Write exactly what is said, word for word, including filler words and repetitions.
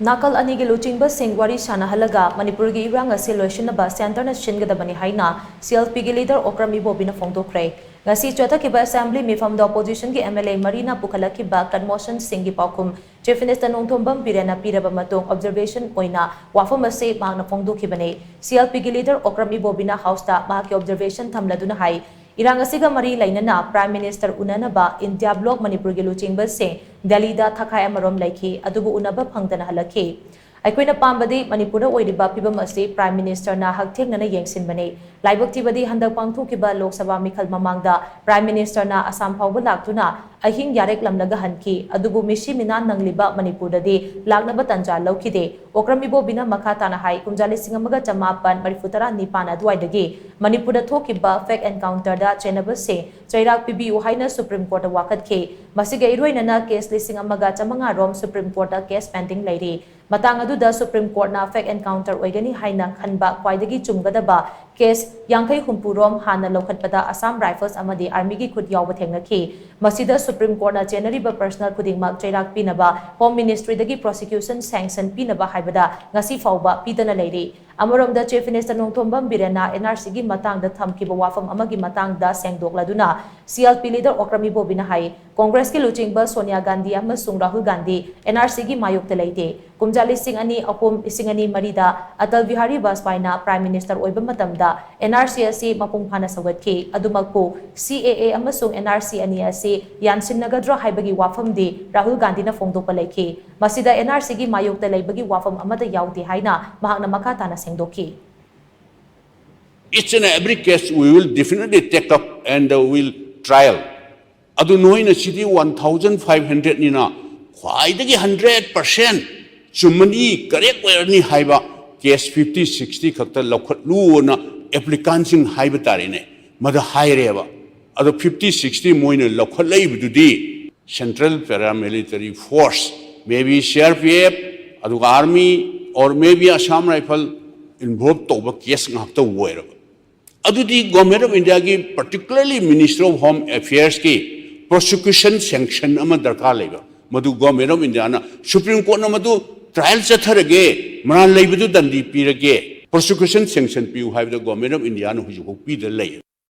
ꯅꯥꯀꯜ ꯑꯅꯤꯒꯤ ꯂꯨꯆꯤꯡꯕꯁꯤꯡ ꯋꯥꯔꯤ ꯁꯥꯟꯅꯍꯜꯂꯒ ꯃꯅꯤꯄꯨꯔꯒꯤ ꯏꯔꯥꯡ ꯑꯁꯤ ꯂꯣꯏꯁꯤꯟꯅꯕ ꯁꯦꯟꯇꯔꯅ ꯁꯤꯟꯒꯗꯕꯅꯤ ꯍꯥꯏꯅ ꯁꯤ ꯑꯦꯜ ꯄꯤꯒꯤ ꯂꯤꯗꯔ ꯑꯣꯀ꯭ꯔꯝ ꯏꯕꯣꯕꯤꯅ ꯐꯣꯡꯗꯣꯛꯈ꯭ꯔꯦ꯫ ꯉꯁꯤ ꯆꯠꯊꯈꯤꯕ ꯑꯦꯁꯦꯝꯕ꯭ꯂꯤ ꯃꯤꯐꯝꯗ ꯑꯣꯄꯣꯖꯤꯁꯟꯒꯤ ꯑꯦꯝ ꯑꯦꯜ ꯑꯦ ꯃꯔꯤꯅ ꯄꯨꯈꯠꯂꯛꯈꯤꯕ ꯀꯟꯃꯣꯁꯟꯁꯤꯡꯒꯤ ꯄꯥꯎꯈꯨꯝ ꯆꯤꯐ ꯃꯤꯅꯤꯁꯇꯔ ꯅꯣꯡꯊꯣꯝꯕꯝ ꯕꯤꯔꯦꯟꯅ ꯄꯤꯔꯕ ꯃꯇꯨꯡ ꯑꯣꯕꯖꯔꯕꯦꯁꯟ ꯑꯣꯏꯅ ꯋꯥꯐꯝ ꯑꯁꯤ ꯃꯍꯥꯛꯅ ꯐꯣꯡꯗꯣꯛꯈꯤꯕꯅꯤ꯫ ꯁꯤ ꯑꯦꯜ ꯄꯤꯒꯤ ꯂꯤꯗꯔ ꯑꯣꯀ꯭ꯔꯝ ꯏꯕꯣꯕꯤꯅ ꯍꯥꯎꯁꯇ ꯃꯍꯥꯛꯀꯤ ꯑꯣꯕꯖꯔꯕꯦꯁꯟ ꯊꯝꯂꯗꯨꯅ ꯍꯥꯏ, ꯏꯔꯥꯡ ꯑꯁꯤꯒ ꯃꯔꯤ ꯂꯩꯅꯅ ꯄ꯭ꯔꯥꯏꯝ ꯃꯤꯅꯤꯁꯇꯔ ꯎꯅꯅꯕ ꯏꯟꯗꯤꯌꯥ ꯕ꯭ꯂꯣꯛ ꯃꯅꯤꯄꯨꯔꯒꯤ ꯂꯨꯆꯤꯡꯕꯁꯤꯡ ꯗꯦꯜꯂꯤꯗ ꯊꯈꯥꯏ ꯑꯃꯔꯣꯝ ꯂꯩꯈꯤ, ꯑꯗꯨꯕꯨ ꯎꯅꯕ ꯐꯪꯗꯅ ꯍꯜꯂꯛꯈꯤ꯫ ꯑꯩꯈꯣꯏꯅ ꯄꯥꯝꯕꯗꯤ ꯃꯅꯤꯄꯨꯔꯗ ꯑꯣꯏꯔꯤꯕ ꯐꯤꯕꯝ ꯑꯁꯤ ꯄ꯭ꯔꯥꯏꯝ ꯃꯤꯅꯤꯁꯇꯔꯅ ꯍꯛꯊꯦꯡꯅꯅ ꯌꯦꯡꯁꯤꯟꯕꯅꯤ꯫ ꯂꯥꯏꯕꯛ ꯊꯤꯕꯗꯤ ꯍꯟꯗꯛ ꯄꯥꯡꯊꯣꯛꯈꯤꯕ ꯂꯣꯛ ꯁꯚꯥ ꯃꯤꯈꯜ ꯃꯃꯥꯡꯗ ꯄ꯭ꯔꯥꯏꯝ ꯃꯤꯅꯤꯁꯇꯔꯅ ꯑꯁꯥꯝ ꯐꯥꯎꯕ ꯂꯥꯛꯇꯨꯅ ꯑꯍꯤꯡ ꯌꯥꯔꯦꯛꯂꯝꯂꯒ ꯍꯟꯈꯤ, ꯑꯗꯨꯕꯨ ꯃꯤꯁꯤ ꯃꯤꯅꯥ ꯅꯪꯂꯤꯕ ꯃꯅꯤꯄꯨꯔꯗꯗꯤ ꯂꯥꯛꯅꯕ ꯇꯟꯖꯥ ꯂꯧꯈꯤꯗꯦ꯫ ꯑꯣꯀ꯭ꯔꯝ ꯏꯕꯣꯕꯤꯅ ꯃꯈꯥ ꯇꯥꯅ ꯍꯥꯏ, ꯀꯨꯝꯖꯥ ꯂꯤꯁꯤꯡ ꯑꯃꯒ ꯆꯃꯥꯄꯟ ꯃꯔꯤꯐꯨ ꯇꯔꯥ ꯅꯤꯄꯥꯟ ꯑꯗꯨꯋꯥꯏꯗꯒꯤ ꯃꯅꯤꯄꯨꯔꯗ ꯊꯣꯛꯈꯤꯕ ꯐꯦꯛ ꯑꯦꯟꯀꯥꯎꯟꯇꯔꯗ ꯆꯦꯟꯅꯕꯁꯤꯡ ꯆꯩꯔꯥꯛ ꯄꯤꯕꯤꯌꯨ ꯍꯥꯏꯅ ꯁꯨꯄ꯭ꯔꯤꯝ ꯀꯣꯔꯠꯇ ꯋꯥꯀꯠꯈꯤ꯫ ꯃꯁꯤꯒ ꯏꯔꯣꯏꯅꯅ ꯀꯦꯁ ꯂꯤꯁꯤꯡ ꯑꯃꯒ ꯆꯥꯃꯉꯥ ꯔꯣꯝ ꯁꯨꯄ꯭ꯔꯤꯝ ꯀꯣꯔꯠꯇ ꯀꯦꯁ ꯄꯦꯟꯗꯤꯡ ꯂꯩꯔꯤ꯫ ꯃꯇꯥꯡ ꯑꯗꯨꯗ ꯁꯨꯄ꯭ꯔꯤꯝ ꯀꯣꯔꯠꯅ ꯐꯦꯛ ꯑꯦꯟꯀꯥꯎꯟꯇꯔ ꯑꯣꯏꯒꯅꯤ ꯍꯥꯏꯅ ꯈꯟꯕ ꯈ꯭ꯋꯥꯏꯗꯒꯤ ꯆꯨꯝꯒꯗꯕ ꯀꯦꯁ ꯌꯥꯡꯈꯩ ꯍꯨꯝꯐꯨ ꯔꯣꯝ ꯍꯥꯟꯅ ꯂꯧꯈꯠꯄꯗ ꯑꯁꯥꯝ ꯔꯥꯏꯐꯜꯁ ꯑꯃꯗꯤ ꯑꯥꯔꯃꯤꯒꯤ ꯈꯨꯠ ꯌꯥꯎꯕ ꯊꯦꯡꯅꯈꯤ꯫ ꯃꯁꯤꯗ ꯁꯨꯄ꯭ꯔꯤꯝ ꯀꯣꯔꯠꯅ ꯆꯦꯟꯅꯔꯤꯕ ꯄꯔꯁꯅꯦꯜ ꯈꯨꯗꯤꯡꯃꯛ ꯆꯩꯔꯥꯛ ꯄꯤꯅꯕ ꯍꯣꯝ ꯃꯤꯅꯤꯁꯇ꯭ꯔꯤꯗꯒꯤ ꯄ꯭ꯔꯣꯁꯤꯀ꯭ꯌꯨꯁꯟ ꯁꯦꯡꯁꯟ ꯄꯤꯅꯕ ꯍꯥꯏꯕꯗ ꯉꯁꯤ ꯐꯥꯎꯕ ꯄꯤꯗꯅ ꯂꯩꯔꯤ꯫ ꯑꯃꯔꯣꯝꯗ ꯆꯤꯐ ꯃꯤꯅꯤꯁꯇꯔ ꯅꯣꯡꯊꯣꯝꯕꯝ ꯕꯤꯔꯦꯟꯅ ꯑꯦꯟ ꯑꯥꯔ ꯁꯤꯒꯤ ꯃꯇꯥꯡꯗ ꯊꯝꯈꯤꯕ ꯋꯥꯐꯝ ꯑꯃꯒꯤ ꯃꯇꯥꯡꯗ ꯁꯦꯡꯗꯣꯛꯂꯗꯨꯅ C L P leader Okram ꯏꯕꯣꯕꯤꯅ ꯍꯥꯏ, ꯀꯣꯡꯒ꯭ꯔꯦꯁꯀꯤ ꯂꯨꯆꯤꯡꯕ ꯁꯣꯅꯤꯌꯥ ꯒꯥꯟꯙꯤ ꯑꯃꯁꯨꯡ ꯔꯥꯍꯨꯜ ꯒꯥꯟꯙꯤ ꯑꯦꯟ ꯑꯥꯔ ꯁꯤꯒꯤ ꯃꯥꯌꯣꯛꯇ ꯂꯩꯇꯦ꯫ ꯀꯨꯝꯖꯥ ꯂꯤꯁꯤꯡ ꯑꯅꯤ ꯑꯍꯨꯝ, ꯂꯤꯁꯤꯡ ꯑꯅꯤ ꯃꯔꯤꯗ ꯑꯇꯜ ꯕꯤꯍꯥꯔꯤ ꯋꯥꯖꯄꯥꯏꯅ ꯄ꯭ꯔꯥꯏꯝ ꯃꯤꯅꯤꯁꯇꯔ ꯑꯣꯏꯕ ꯃꯇꯝꯗ ꯑꯦꯟ ꯑꯥꯔ ꯁꯤ ꯑꯁꯤ ꯃꯄꯨꯡ ꯐꯥꯅ ꯁꯧꯒꯠꯈꯤ꯫ ꯑꯗꯨꯃꯛꯄꯨ ꯁꯤ ꯑꯦ ꯑꯦ ꯑꯃꯁꯨꯡ ꯑꯦꯟ ꯑꯥꯔ ꯁꯤ ꯑꯅꯤ ꯑꯁꯤ ꯌꯥꯟꯁꯤꯟꯅꯒꯗ꯭ꯔꯥ ꯍꯥꯏꯕꯒꯤ ꯋꯥꯐꯝꯗꯤ ꯔꯥꯍꯨꯜ ꯒꯥꯟꯙꯤꯅ ꯐꯣꯡꯗꯣꯛꯄ ꯂꯩꯈꯤ꯫ ꯃꯁꯤꯗ ꯑꯦꯟ ꯑꯥꯔ ꯁꯤꯒꯤ ꯃꯥꯌꯣꯛꯇ ꯂꯩꯕꯒꯤ ꯋꯥꯐꯝ ꯑꯃꯠꯇ ꯌꯥꯎꯗꯦ ꯍꯥꯏꯅ ꯃꯍꯥꯛꯅ ꯃꯈꯥ ꯇꯥꯅ ꯁꯦꯡꯗꯣꯛꯈꯤ꯫ Each and every case we will definitely take up and uh, we'll trial. ꯑꯗꯨ ꯅꯣꯏꯅ ꯁꯤꯗꯤ ꯋꯥꯟ ꯊꯥꯎꯖꯟ ꯐꯥꯏꯚ ꯍꯟꯗ꯭ꯔꯦꯠꯅꯤꯅ ꯈ꯭ꯋꯥꯏꯗꯒꯤ ꯍꯟꯗ꯭ꯔꯦꯠ ꯄꯥꯔꯁꯦꯟ ꯆꯨꯝꯃꯅꯤ, ꯀꯔꯦꯛ ꯑꯣꯏꯔꯅꯤ ꯍꯥꯏꯕ ꯀꯦꯁ ꯐꯤꯐꯇꯤ ꯁꯤꯛꯁꯇꯤ ꯈꯛꯇ ꯂꯧꯈꯠꯂꯨꯅ ꯑꯦꯄ꯭ꯂꯤꯀꯥꯟꯁꯤꯡ ꯍꯥꯏꯕ ꯇꯥꯔꯦꯅꯦ, ꯃꯗꯨ ꯍꯥꯏꯔꯦꯕ꯫ ꯑꯗꯣ ꯐꯤꯐꯇꯤ ꯁꯤꯛꯁꯇꯤ ꯃꯣꯏꯅ ꯂꯧꯈꯠꯂꯛꯏꯕꯗꯨꯗꯤ central paramilitary forces, may be C R P F, ꯑꯗꯨꯒ army, or may be Assam rifle involve ꯇꯧꯕ ꯀꯦꯁ ꯉꯥꯛꯇ ꯑꯣꯏꯔꯕ꯫ ꯑꯗꯨꯗꯤ ꯒꯣꯔꯃꯦꯟ ꯑꯣꯐ ꯏꯟꯗꯤꯌꯥꯒꯤ, ꯄꯥꯔꯇꯤꯀꯨꯂꯔꯂꯤ ꯃꯤꯅꯤꯁꯇ꯭ꯔꯤ ꯑꯣꯐ ꯍꯣꯝ ꯑꯦꯐꯤꯌꯔꯁꯀꯤ ꯄ꯭ꯔꯣꯁꯤꯀ꯭ꯌꯨꯁꯟ ꯁꯦꯡꯁꯟ ꯑꯃ ꯗꯔꯀꯥꯔ ꯂꯩꯕ꯫ ꯃꯗꯨ ꯒꯣꯔꯃꯦꯟ ꯑꯣꯐ ꯏꯟꯗꯤꯌꯥꯅ, ꯁꯨꯄ꯭ꯔꯤꯝ ꯀꯣꯔꯠꯅ ꯃꯗꯨ ꯇ꯭ꯔꯥꯏꯌꯦꯜ ꯆꯠꯊꯔꯒꯦ, ꯃꯔꯥꯜ ꯂꯩꯕꯗꯨ ꯗꯟꯗꯤ ꯄꯤꯔꯒꯦ, ꯄ꯭ꯔꯣꯁꯤꯀ꯭ꯌꯨꯁꯟ ꯁꯦꯡꯁꯟ ꯄꯤꯌꯨ ꯍꯥꯏꯕꯗ ꯒꯣꯔꯃꯦꯟ ꯑꯣꯐ ꯏꯟꯗꯤꯌꯥꯅ ꯍꯧꯖꯤꯛꯐꯥꯎ ꯄꯤꯗ ꯂꯩ꯫